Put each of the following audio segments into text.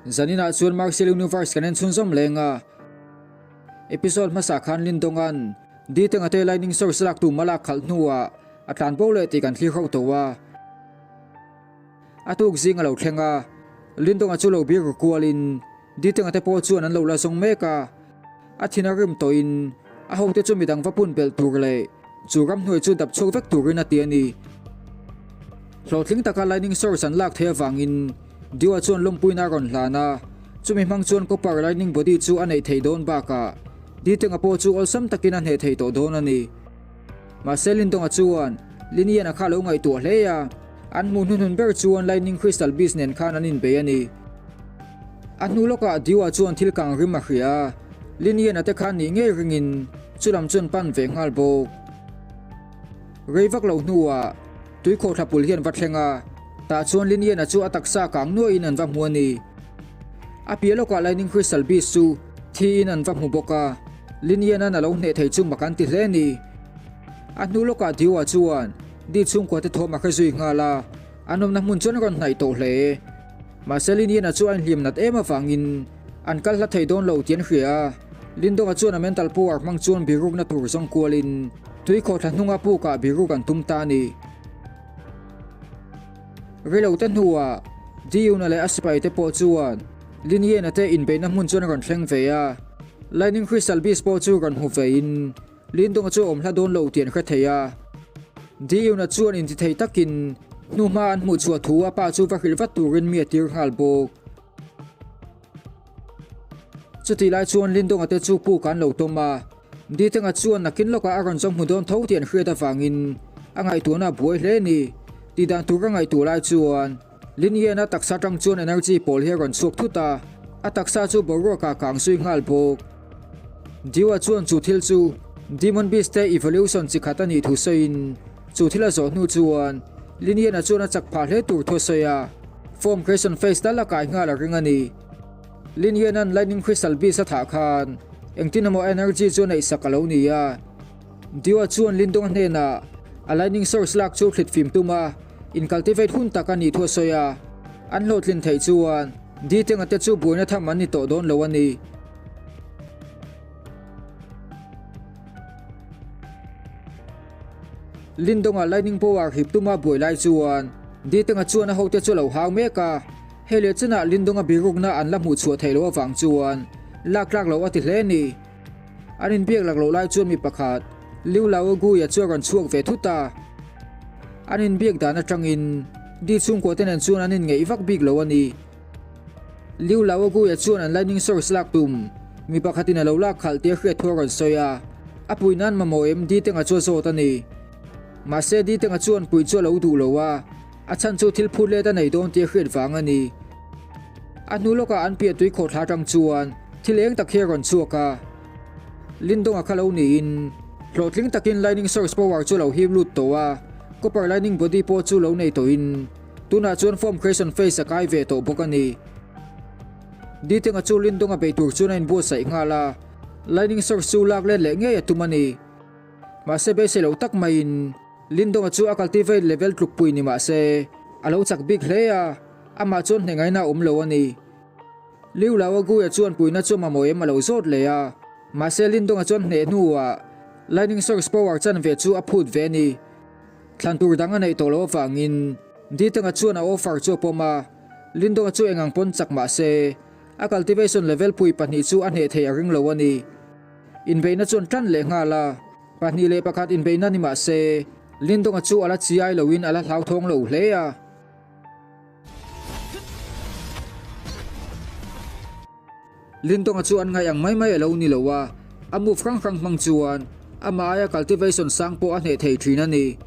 Zaninah chuan Martial Universe kan en chhunzawm leng a. Episode hmasa khan Lindonga'n Ditenga te Lightning Source lak tum a lak khalh hnuah a tlan bo leh tih kan thlir ho tawh a. A tuk zing a lo thleng a, Lindonga chu lo bir kualin Ditenga te pawh chuan an lo la zawng mek a. A thin a rim tawhin a hote chu midang va pun belh tur leh chu ramhnuai chu dap chhuak vek turin a ti a ni. Hlawhtling taka lightning source an lak theih avangin Dua chuan lawmpuina a rawn hlan a, chumi hmang chuan copper lightning body chu a neih theih dawn bakah Ditenga pawh chu awlsam takin a hneh thei tawh dawn a ni. Mahse Lindonga chuan Linian-a kha a lo ngaihtuah hle a, an hmuh hnuhnun ber chuan lightning crystal beast nen khan an inbei a ni. A hnu lawkah Dua chuan thil kang rim a hria a, Linian-a te khan nih ngei ringin chulam chuan pan ve nghal bawk. Rei vak lo hnuah tuikhawh thla pul hian va thleng a, tah chuan Linian-a chu a taksa kang nuaiin an va hmu a ni. A piah lawkah Lightning Crystal Beast chu thiin an va hmu bawk a, Linian-a'n a lo hneh thei chu mak an ti hle a ni. A hnu lawkah Dua chuan Di chhungkua te thawm a hre zui nghal a, An awmna hmun chuan rawn hnaih tawh hle. Mahse Linian-a chu a inhliam nat em avangin an kal hla thei dawn lo tih an hria a. Lindonga chuan a mental power hmang chuan birukna tur zawng kualin tuikhawh thla hnunga pukah biruk an tum ta a ni. Reilo te hnuah Diyuna leh a sipai te pawh chuan Linian-a te inbeihna hmun chuan rawn thleng ve a. Lightning Crystal Beast pawh chu rawn hmu vein Lindonga chu a awm hla dawn lo tih an hre thei a. Diyuna chuan intithei takin hnuhma an hmuh chhuah thu a pa chu va hrilh vat turin mi a tir nghal bawk. Chutih lai chuan Lindonga te chu puk an lo tawm a, Ditenga chuan nakin lawkah a rawn zawng hmu dawn tho tih an hriat avangin a ngaihtuahna a buai hle a ni. Tihdan tur a ngaihtuah lai chuan Liniana taksa tang chuan energy pawl hi a rawn chhuak thut a, a taksa chu boruakah a kang zui nghal bawk. Diwa chuan chu thil chu Demon Beast te evolution chi khat a nih thu sawiin chu thil a zawh hnu chuan Liniana chuan a chak phah hle tur thu a sawi a, Form Creation Phase tal a kai nghal a ring a ni. Liniana'n Lightning Crystal Beast a thah khan engtin emaw energy chu a neihsak a lo ni a. Diwa chuan Lindonga hnenah a lightning source lak chu thlit fim tum a, in cultivate hun tak a nih thu a sawi a. An hlawhtlin theih chuan Di Tenga te chu buaina tham an ni tawh dawn lo a ni. Lindonga lightning power hip tuma buai lai chuan Di Tenga chuan a hote chu a lo hau mek a. Hei leh chinah Lindonga birukna an la hmuh chhuah theih loh avang chuan lak tlak loh a ti hle a ni. An inbiak lak loh lai chuan mi pakhat, Liu Lao Guia chu a rawn chhuak ve thut a. An inbiak dan atangin Di chhungkua te nen chuan an inngeih vak bik lo a ni. Liu Lao Guia chuan an lightning source lak tum mi pakhatin a lo lak khalh tih a hriat thu a rawn sawi a, a pui nan mamawh em Di Tenga chu a zawt a ni. Mahse Di Tenga chuan puih chu a lo duh lo a, a chhan chu thil phut let a nei dawn tih a hriat vang a ni. A hnu lawkah an piah tui khawhthla atang chuan thil eng tak hi a rawn chhuak a. Lindonga kha lo niin hlawhtling takin lightning source power chu a lo hip lut tawh a, copper lightning body pawh chu lo nei tawhin tunah chuan form creation phase a kai ve tawh bawk a ni. Ditenga chu Lindonga bei tur chuan a inbuatsaih nghal a, lightning source chu lak let leh ngei a tum a ni. Mahse beisei loh tak maiin Lindonga chu a cultivate level tlukpui ni mahse a lo chak bik hle a. Amah chuan hnengaina a awm lo a ni. Liu Lao Guia chuan puihna chu mamawh em a lo zawt leh a, mahse Lindonga chuan hneh hnuah Lightning Source Power chanve chu a phut ve a ni. Thlan tur dang a neih tawh loh avangin Ditanga chuan a offer chu a pawm a, Lindonga chu engang pawn chak mahse a cultivation level pui pahnih chu a hneh theih a ring lo a ni. Inbeihna chuan tan leh nghal a, 2-1 inbeihna ni mahse Lindonga chu a la chiai loin a la hlauthawng lo hle a. Lindonga chu an ngaih ang mai mai a lo ni lo a, a move hrang hrang hmang chuan amah aia cultivation sang pawh a hneh thei thin a ni.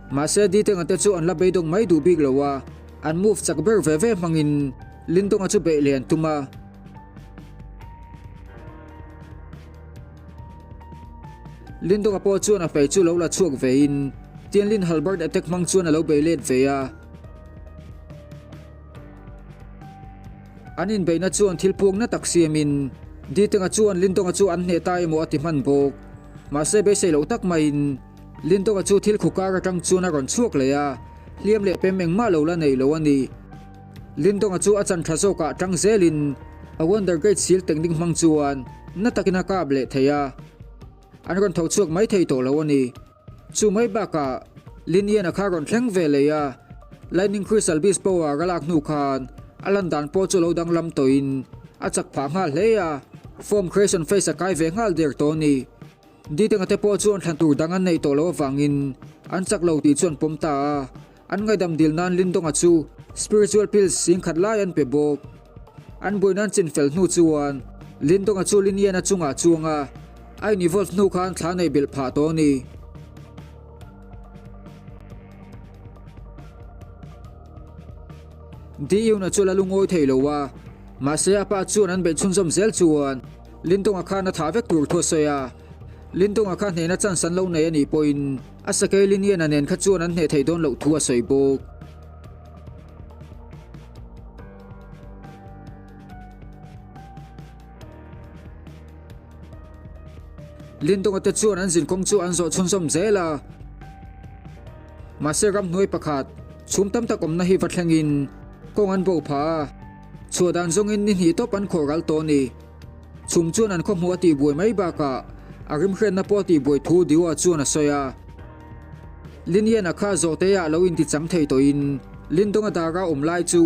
Mahse Ditenga te chu an la beidawng mai duh bik lo a, an move chak ber ve ve hmangin Lindonga chu beih leh an tum a. Lindonga pawh chuan a fei chu lo la chhuak vein Tianlin Halberd attack hmang chuan a lo bei let ve a. An inbeihna chuan thil puak na tak siamin Ditenga chuan Lindonga chu an hneh ta emaw a ti hman bawk. Mahse beisei loh tak maiin Lindonga chu thil khu kar atang chuan a rawn chhuak leh a, hliam leh pem engmah lo la nei lo a ni. Lindonga chu a chan tha zawkah tang zelin a Wonder Gate seal technique hmang chuan na takin a kap leh thei a, an rawn tho chhuak mai thei tawh lo a ni. Chu mai bakah Linian-a kha rawn thleng ve leh a, Lightning Crystal Beast power a lak hnu khan a lan dan pawh chu lo danglam tawhin a chak phah nghal hle a, Form Creation Phase a kai ve nghal der tawh a ni. Ditenga te pawh chuan thlan tur dang an neih tawh loh avangin an chak lo tih chu an pawm ta a, an ngaidam dil nan Lindonga chu Spiritual Pills singkhat lai an pe bawk. An buaina an chin fel hnu chuan Lindonga chu Liniana chungah chuang a, a in evolve hnu khan thla nei belh phah tawh a ni. Diyuna chu la lungawi thei lo a, mahse a pa chuan an beih chhunzawm zel chuan Lindonga khan a thah vek tur thu a sawi a. Lindonga kha hnehna chance an lo nei a nih pawhin a sakei Liniana nen kha chuan an hneh theih dawn loh thu a sawi bawk. Lindonga te chuan an zinkawng chu an zawh chhunzawm zel a. Mahse ramhnuai pakhat chhum tam tak awmna hi va thlengin kawng an bo phah a, chhuah dan zawngin ni hnih tawp an khawh ral tawh a ni. Chhum chuan an khawhmuh a tihbuai mai bakah a rimhriatna pawh a tihbuai thu Diwa chuan a sawi a. Liniana kha zawhte ah lo intichang thei tawhin Lindonga dara awm lai chu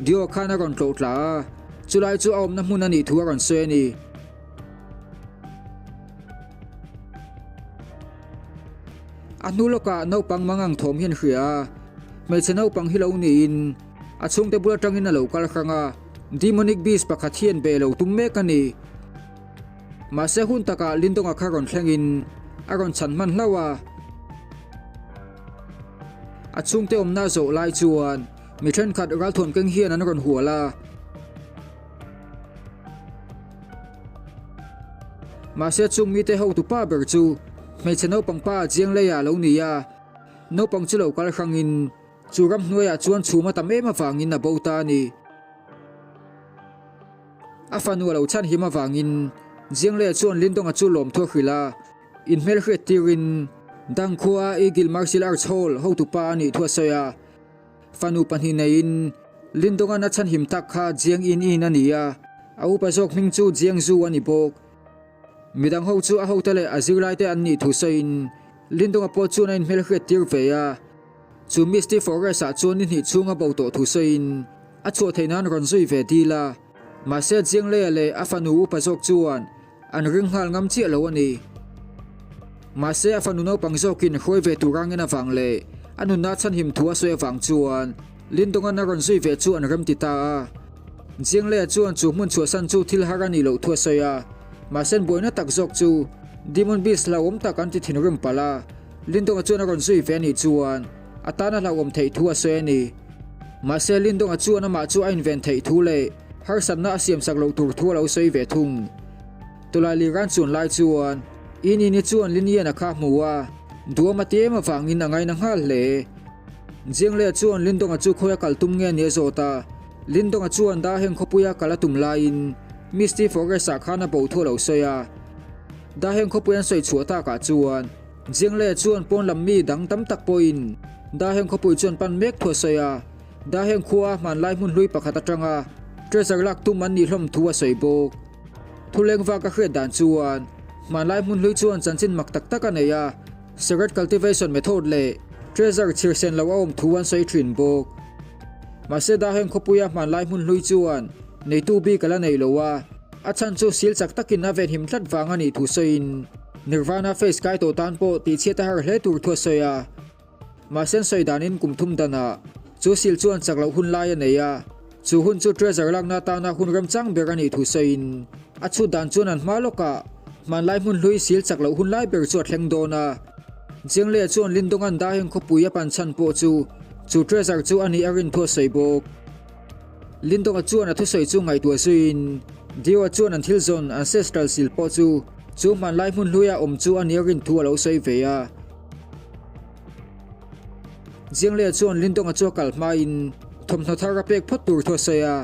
Diwa khan a rawn tlawh tla a, chulai chu a awmna hmun a nih thu a rawn sawi a ni. A hnu lawkah naupang mangang thawm hian hria a, hmeichhe naupang hi lo niin a chhungte bul atangin a lo kal hrang a, demonic beast pakhat hian be lo tum mek a ni. Mahse hun takah Lindonga kha rawn thlengin a rawn chhan hman hlauh a. A chhungte awmna a zawh lai chuan mi thenkhat ralthuam keng hian an rawn hual a. Mahse chung mite hotu pa ber chu hmeichhe naupang pa Jiang Leia lo ni a, naupang chu lo kal hrangin chu ramhnuaiah chuan chhum a tam em avangin a bo ta a ni. A fanu a lo chhan him avangin Jiang Leia chuan Lindonga chu lawmthu a hrilh a, inhmelhriat tirin Dang khua Eagle Martial Arts Hall hotu pa a nih thu a sawi a. Fanu pahnih neiin Lindongan a chhan him tak kha Jiang Yin Yin a ni a, a upa zawk hming chu Jiang Zhu a ni bawk. Midang ho chu a hote leh a zirlaite an nih thu sawiin Lindonga pawh chuan a inhmelhriat tir ve a. Chu Misty Forest ah chuan ni hnih chhung a bo tawh thu sawiin a chhuah theih nan rawn zui ve dil a. Mahse Jiang Leia leh a fanu upa zawk chuan an ring nghal ngam chiah lo a ni. Mahse a fanu naupang zawkin hruai ve tur angin avang leh a nunna chhanhim thu a sawi avang chuan Lindongan a rawn zui ve chu an remti ta a. Jiang Leia chuan chu hmun chhuahsan chu thil har a nih loh thu a sawi a. Mahse buaina tak zawk chu Demon Beast hlauhawm tak an ti thinrim palh a. Lindonga chuan a rawn zui ve a nih chuan a tana hlauhawm theih thu a sawi a ni. Mahse Lindonga chuan amah chu a inven theih thu leh harsatna a siamsak loh tur thu a lo sawi ve thung. Tawlai Liran chuan lai chuan Inini chuan Liniana kha a hmu a, duam a ti em avangin a ngaina nghal hle. Jianglea chuan Lindonga chu khawi a kal tum nge ni a zawt a, Lindonga chuan Daheng khawpuia kal a tum laiin Misty Forest ah khan a bo thu a lo sawi a. Daheng khawpui an sawi chhuah takah chuan Jianglea chuan pawn lam mi dang tam tak pawhin Daheng khawpui chuan pan mek thu a sawi a, Daheng khua hmanlai hmun hlui pakhat atanga treasure lak tum an nih hlawm thu a sawi bawk. Thuleng vak a hriat dan chuan hmanlai hmun hlui chuan chanchin mak tak tak a nei a, Secret cultivation method leh treasure chhirsen lo a awm thu an sawi thin bawk. Mahse Daheng khawpuia hmanlai hmun hlui chuan neitu bik a la nei lo a, A chhan chu sil chak takin a venhim tlat vang a nih thu sawiin Nirvana face kai tawh tan pawh tihchhiat a har hle tur thu a sawi a. Mahse an sawi danin kum thum danah chu sil chuan chak loh hun lai a nei a, chu hun chu treasure lakna atana hun remchang ber a nih thu sawiin a chhut dan chuan an hma lawkah hmanlai hmun hlui sil chak loh hun lai ber chu a thleng dawn a. Jianglea chuan Lindongan Daheng khawpui a pan chhan pawh chu chu treasure chu a nih a rin thu a sawi bawk. Lindonga chuan a thusawi chu ngaihtuah zuiin Dio-a chuan an thil zawn ancestral sil pawh chu Chu hmanlai hmun hluia awm chu a nia rin thu a lo sawi ve a. Jianglea chuan Lindonga chu a kal hmain thawmhnaw thar a pek phawt tur thu a sawi a.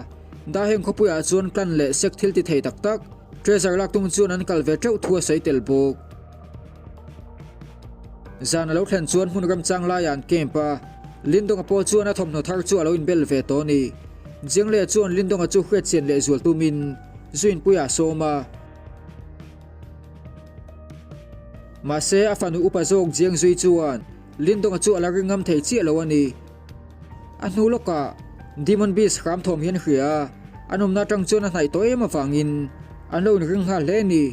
Daheng khawpuiah chuan clan leh sek thil ti thei tak tak treasure lak tum chuan an kal ve teuh thu a sawi tel bawk. Zan a lo thlen chuan hmun remchang laiah an camp a, Lindonga pawh chuan a thawmhnaw thar chu a lo inbel ve tawh a ni. Jianglea chuan Lindonga chu hriatchian leh zual tumin Zuinpuia a sawm a. Mahse a fanu upa zawk Jiangzui chuan Lindonga chu a la ring ngam thei chiah lo a ni. A hnu lawkah Demon Beast hram thawm hian hria a, an awmna atang chuan a hnaih tawh em avangin an lo inring nghal hle a ni.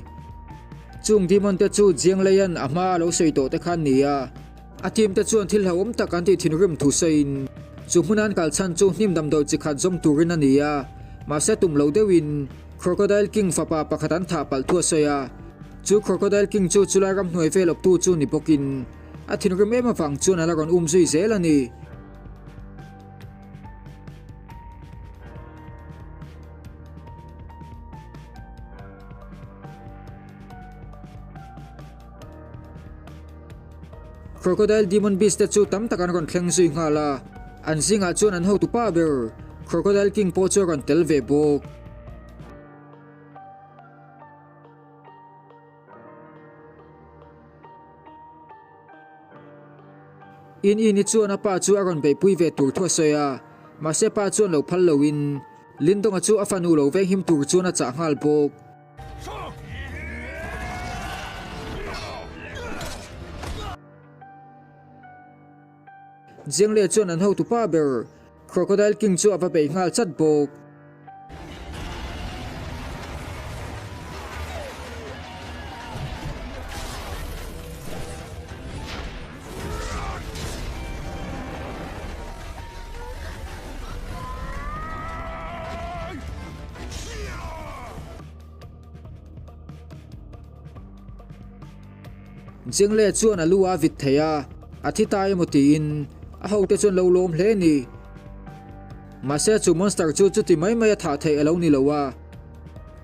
Chung Demon te chu Jiang Leian a hma a lo sawi tawh te kha an ni a, a team te chuan thil hlauhawm tak an tih thinrim thu sawiin chu hmuna an kal chhan chu hnim damdawi chi khat zawm turin a ni a, mahse tum lo deuhin Crocodile King fapa pakhat an thah palh thu a sawi a, chu Crocodile King chu chulai ramhnuai vel awptu chu ni bawkin A thinrim em avang chuan a la rawn um zui zel a ni. Crocodile Demon Beast te chu tam tak an rawn thleng zui nghal a, an zingah chuan an hotu pa ber Crocodile King pawh chu a rawn tel ve bawk. In Ini chuan a pa chu a rawn beihpui ve tur thu a sawi a, mahse pa chuan lo phal loin Lindonga chu a fanu lo venghim tur chuan a chah nghal bawk. Jiangle chuan an hotu pa ber Crocodile King chu a va bei nghal chat bawk. Jingle chuan a lu a vit thei a, a thi ta emaw tiin a hote chuan lo lawm hle a ni. Mahse chu monster chu chuti mai mai a thah theih a lo ni lo a,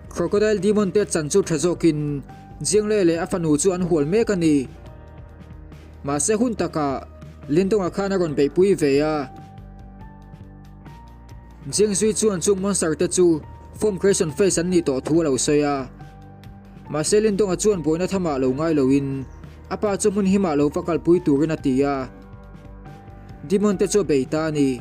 Crocodile Demon te chan chu tha zawkin Jingle leh a fanu chu an hual mek a ni. Mahse hun takah Lindonga khan a rawn beihpui ve a. Jiangzui chuan chung monster te chu Form Creation Phase an nih tawh thu a lo sawi a. Mahse Lindonga chuan buaina thamah lo ngai loin a pa chu hmun himah lo va kalpui turin a ti a. Demon te chu a bei ta a ni.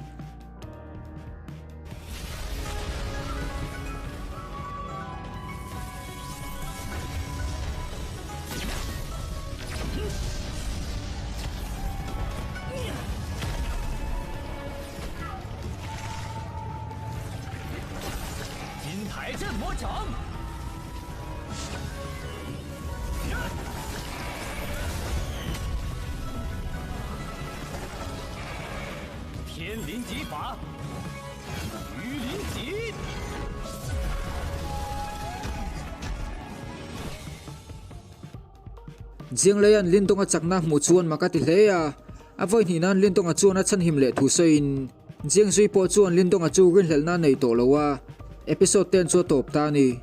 Jiangleia'n Lindonga chakna hmuh chuan mak a ti hle a, a vawi hnih nan Lindonga chuan a chhanhim leh thu sawiin Jiangzui pawh chuan Lindonga chu rinhlelhna a nei tawh lo a, episode ten chu a tawp ta a ni.